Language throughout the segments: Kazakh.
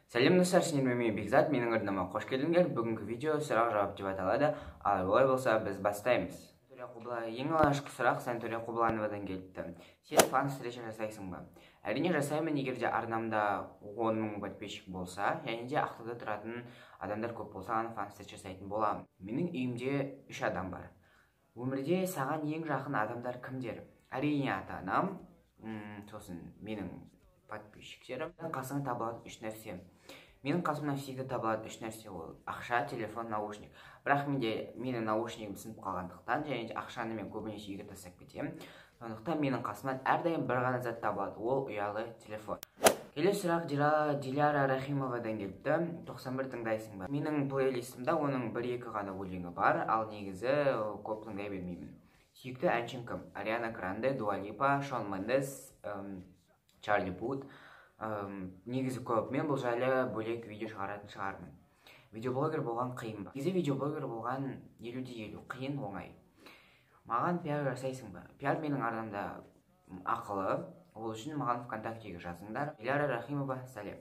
Сәлем, достар! Сендермен мен, Бекзат. Менің арнама қош келдіңдер. Бүгінгі видео сұрақ жауап деп аталады. Ал олай болса, біз бастаймыз. Ең алғашқы сұрақ Сәнтөре Құбылановадан келіпті. Сен фан встреча жасайсың ба? Әрине, жасаймын, егер де арнамда 10 000 подписчик болса және де Ақтауда тұратын адамдар көп болса ғана фан встреча жасайтын боламын. Менің үйімде үш адам бар. Өмірде саған ең жақын адамдар кімдер? Әрине, ата анам, сосын менің подписчиктерім. Қасыңа табылатын үш нәрсе? Менің қасымнан всегда табылатын үш нәрсе ол ақша, телефон, наушник. Бірақ менде менің наушнигім сынып қалғандықтан және де ақшаны мен көбінесе үйге тастап кетемін, сондықтан менің қасымнан әрдайым бір ғана зат табылады, ол ұялы телефон. Келесі сұрақ Диляра Рахимовадан келіпті. 91 тыңдайсың ба? Менің плейлистімде оның бір екі ғана өлеңі бар, ал негізі көп тыңдай бермеймін. Сүйікті әншің кім? Ариана Гранде, Дуа Липа, Шон Мендес, Чарли Пут. Негізі көп. Мен бұл жайлы бөлек видео шығаратын шығармын. Видеоблогер болған қиын ба? Негізі видеоблогер болған 50 де 50, қиын, оңай. Маған пиар жасайсың ба? Пиар менің арнамда ақылы, ол үшін маған ВКонтактеге жазыңдар. Диляра Рахимова, сәлем!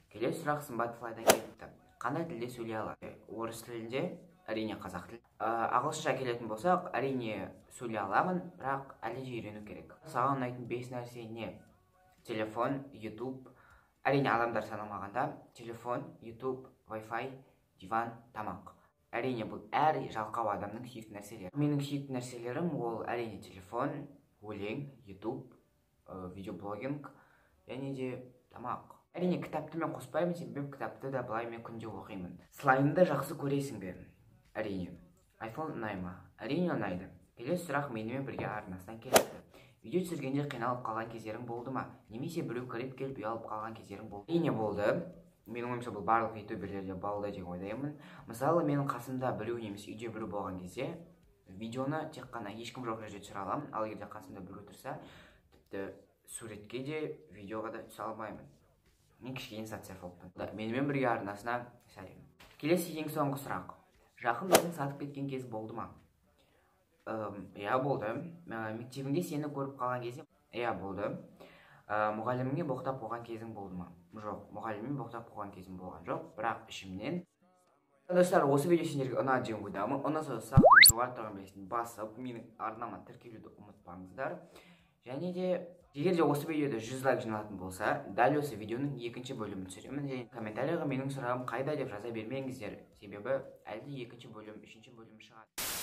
Келесі сұрақ Сымбат Флайдан келіпті. Қандай тілде сөйлей алады? Орыс тілінде, әрине, қазақ тілі. Ағылшынша келетін болсақ, әрине, сөйлей аламын, бірақ әлі де үйрену керек. Саған ұнайтын бес нәрсе не? Телефон, Ютуб, әрине, адамдар санамағанда, телефон, Ютуб, Wi-Fi, диван, тамақ. Әрине, бұл әр жалқау адамның сүйікті нәрселері. Менің сүйікті нәрселерім ол, әрине, телефон, өлең, Ютуб, видеоблогинг және де тамақ. Әрине, кітапты мен қоспаймын, себебі кітапты да былай мен күнде оқимын. Слаймды жақсы көресің бе? Әрине. Айфон ұнай ма? Әрине, ұнайды. Келесі сұрақ Менімен бірге арнасынан келіпті. Видео түсіргенде қиналып қалған кездерің болды ма немесе біреу кіріп келіп, ұялып қалған кездерің болды? Әрине, болды. Менің ойымша, бұл барлық ютуберлерде болды деп ойлаймын. Мысалы, менің қасымда біреу немесе үйде біреу болған кезде видеоны тек қана ешкім жоқ жерде түсіре аламын, ал егер де қасымда біреу тұрса, тіпті суретке де, видеоға да түсе алмаймын. Мен кішкене социофобпын. Менімен бірге арнасына сәлем! Келесі, ең соңғы сұрақ. Жақын досың сатып кеткен кез болды ма? Иә, болды. Мектебіңде сені көріп қалған кезде? Иә, болды. Мұғаліміңе боқтап қойған кезің болды ма? Жоқ, мұғаліммен боқтап қойған кезім болған жоқ, бірақ ішімнен. Достар, осы видео сендерге ұнады деген ойдамын. Ұнаса, сақтың жоғары тұрған белгісін басып, менің арнама тіркелуді ұмытпаңыздар. Және де егер де осы видеода 100 лайк жиналатын болса, дәл осы видеоның екінші бөлімін түсіремін. Және комментарийға «Менің сұрағым қайда?» деп жаза бермеңіздер, себебі әлі де екінші бөлім, үшінші бөлім шығады.